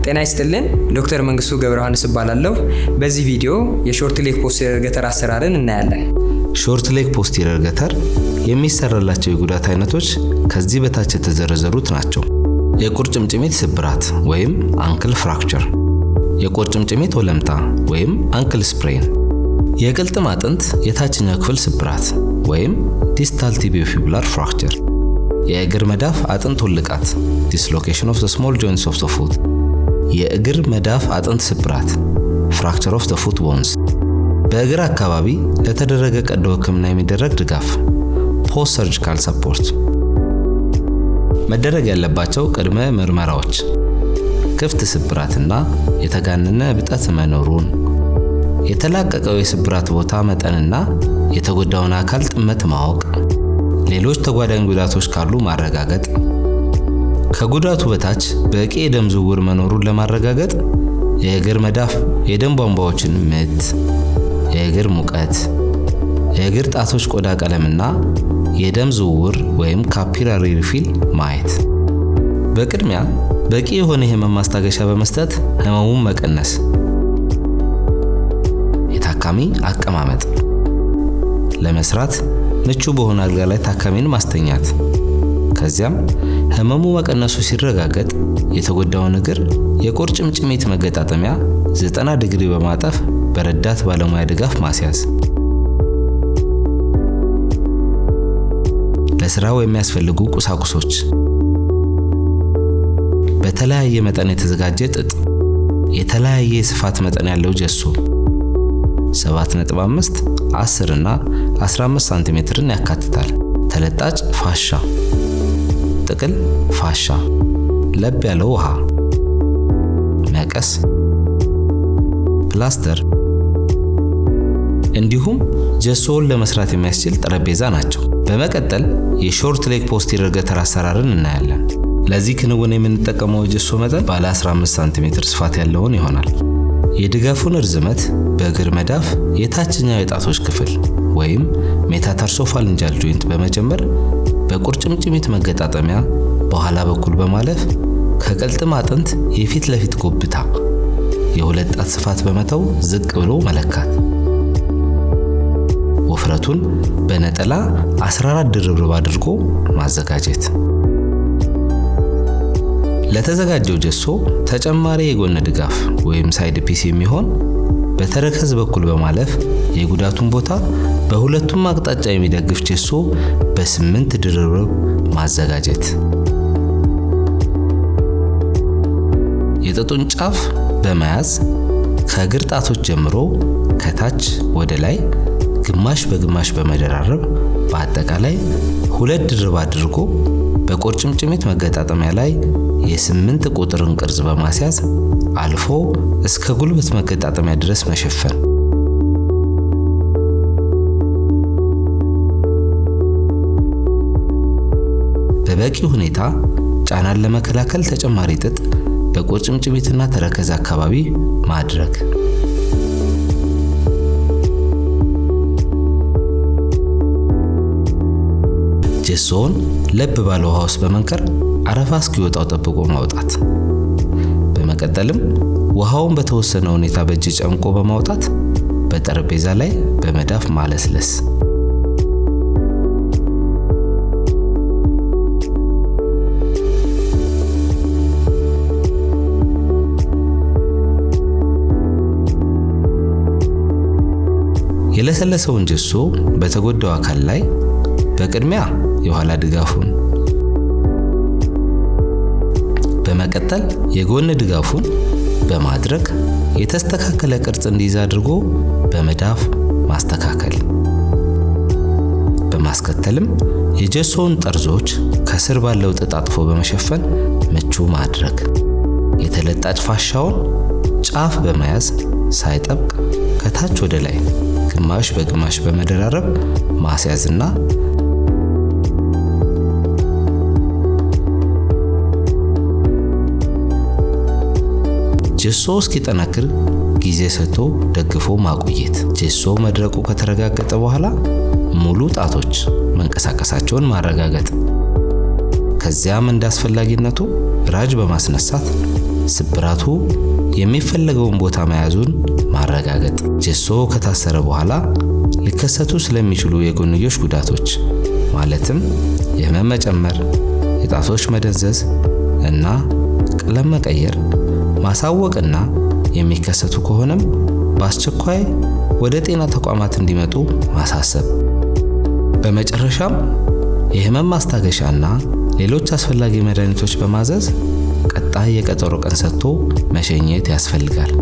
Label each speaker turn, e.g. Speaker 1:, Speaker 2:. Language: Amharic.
Speaker 1: ጤና ይስጥልን። ዶክተር መንግስቱ ገብረ ዮሐንስ እባላለሁ። በዚህ ቪዲዮ የ short leg posterior gutter አሰራርን እናያለን።
Speaker 2: Short leg posterior gutter የሚሰራላቸው የጉዳት አይነቶች ከዚህ በታች የተዘረዘሩት ናቸው። የቁርጭምጭሚት ስብራት ወይም ankle fracture፣ የቁርጭምጭሚት ወለምታ ወይም ankle sprain፣ የቅልጥም አጥንት የታችኛው ክፍል ስብራት ወይም distal tibiofibular fracture፣ የእግር መዳፍ አጥንት ውልቃት dislocation of the small joints of the foot፣ የእግር መዳፍ አጥንት ስብራት fracture of the foot bones፣ በእግር አካባቢ ለተደረገ ቀዶ ሕክምና የሚደረግ ድጋፍ post surgical support። መደረግ ያለባቸው ቅድመ ምርመራዎች ክፍት ስብራትና የተጋነነ እብጠት መኖሩን፣ የተላቀቀው የስብራት ቦታ መጠንና የተጎዳውን አካል ጥመት ማወቅ፣ ሌሎች ተጓዳኝ ጉዳቶች ካሉ ማረጋገጥ፣ ከጉዳቱ በታች በቂ የደም ዝውውር መኖሩን ለማረጋገጥ የእግር መዳፍ የደም ቧንቧዎችን ምት፣ የእግር ሙቀት፣ የእግር ጣቶች ቆዳ ቀለምና የደም ዝውውር ወይም capillary refill ማየት። በቅድሚያ በቂ የሆነ የህመም ማስታገሻ በመስጠት ህመሙን መቀነስ። የታካሚ አቀማመጥ ለመስራት ምቹ በሆነ አልጋ ላይ ታካሚን ማስተኛት። ከዚያም ህመሙ መቀነሱ ሲረጋገጥ የተጎዳውን እግር የቁርጭምጭሚት መገጣጠሚያ 90 ዲግሪ በማጠፍ በረዳት ባለሙያ ድጋፍ ማስያዝ። ለስራው የሚያስፈልጉ ቁሳቁሶች በተለያየ መጠን የተዘጋጀ ጥጥ፣ የተለያየ የስፋት መጠን ያለው ጀሶ 7.5፣ 10 እና 15 ሳንቲሜትርን ያካትታል። ተለጣጭ ፋሻ፣ ጥቅል ፋሻ፣ ለብ ያለው ውሃ፣ መቀስ፣ ፕላስተር እንዲሁም ጀሶውን ለመስራት የሚያስችል ጠረጴዛ ናቸው። በመቀጠል የ short leg posterior gutter አሰራርን እናያለን። ለዚህ ክንውን የምንጠቀመው የጀሶ መጠን ባለ 15 ሳንቲሜትር ስፋት ያለውን ይሆናል። የድጋፉን ርዝመት በእግር መዳፍ የታችኛው የጣቶች ክፍል ወይም metatarsophalangeal joint በመጀመር በቁርጭምጭሚት መገጣጠሚያ በኋላ በኩል በማለፍ ከቅልጥም አጥንት የፊት ለፊት ጎብታ የሁለት ጣት ስፋት በመተው ዝቅ ብሎ መለካት። ውፍረቱን በነጠላ 14 ድርብርብ አድርጎ ማዘጋጀት። ለተዘጋጀው ጀሶ ተጨማሪ የጎን ድጋፍ ወይም side piece የሚሆን በተረከዝ በኩል በማለፍ የጉዳቱን ቦታ በሁለቱም አቅጣጫ የሚደግፍ ጀሶ በ8 ድርብርብ ማዘጋጀት። የጥጡን ጫፍ በመያዝ ከእግር ጣቶች ጀምሮ ከታች ወደ ላይ ግማሽ በግማሽ በመደራረብ በአጠቃላይ 2 ድርብ አድርጎ በቁርጭምጭሚት መገጣጠሚያ ላይ የ8 ቁጥርን ቅርጽ በማስያዝ አልፎ እስከ ጉልበት መገጣጠሚያ ድረስ መሸፈን። በበቂ ሁኔታ ጫናን ለመከላከል ተጨማሪ ጥጥ በቁርጭምጭሚትና ተረከዝ አካባቢ ማድረግ። ጀሶውን ለብ ባለ ውሃ ውስጥ በመንከር አረፋ እስኪወጣው ጠብቆ ማውጣት። በመቀጠልም ውሃውን በተወሰነ ሁኔታ በእጅ ጨምቆ በማውጣት በጠረጴዛ ላይ በመዳፍ ማለስለስ። የለሰለሰውን ጀሶ በተጎዳው አካል ላይ በቅድሚያ የኋላ ድጋፉን በመቀጠል የጎን ድጋፉን በማድረግ የተስተካከለ ቅርጽ እንዲይዝ አድርጎ በመዳፍ ማስተካከል። በማስከተልም የጀሶውን ጠርዞች ከስር ባለው ጥጥ አጥፎ በመሸፈን ምቹ ማድረግ። የተለጣጭ ፋሻውን ጫፍ በመያዝ ሳይጠብቅ ከታች ወደ ላይ ግማሽ በግማሽ በመደራረብ ማስያዝና ጀሶ እስኪጠነክር ጊዜ ሰጥቶ ደግፎ ማቆየት። ጀሶ መድረቁ ከተረጋገጠ በኋላ ሙሉ ጣቶች መንቀሳቀሳቸውን ማረጋገጥ። ከዚያም እንደ አስፈላጊነቱ ራጅ በማስነሳት ስብራቱ የሚፈለገውን ቦታ መያዙን ማረጋገጥ። ጀሶ ከታሰረ በኋላ ሊከሰቱ ስለሚችሉ የጎንዮሽ ጉዳቶች ማለትም የህመም መጨመር፣ የጣቶች መደንዘዝ እና ቀለም መቀየር ማሳወቅና የሚከሰቱ ከሆነም በአስቸኳይ ወደ ጤና ተቋማት እንዲመጡ ማሳሰብ። በመጨረሻም የህመም ማስታገሻና ሌሎች አስፈላጊ መድኃኒቶች በማዘዝ ቀጣይ የቀጠሮ ቀን ሰጥቶ መሸኘት ያስፈልጋል።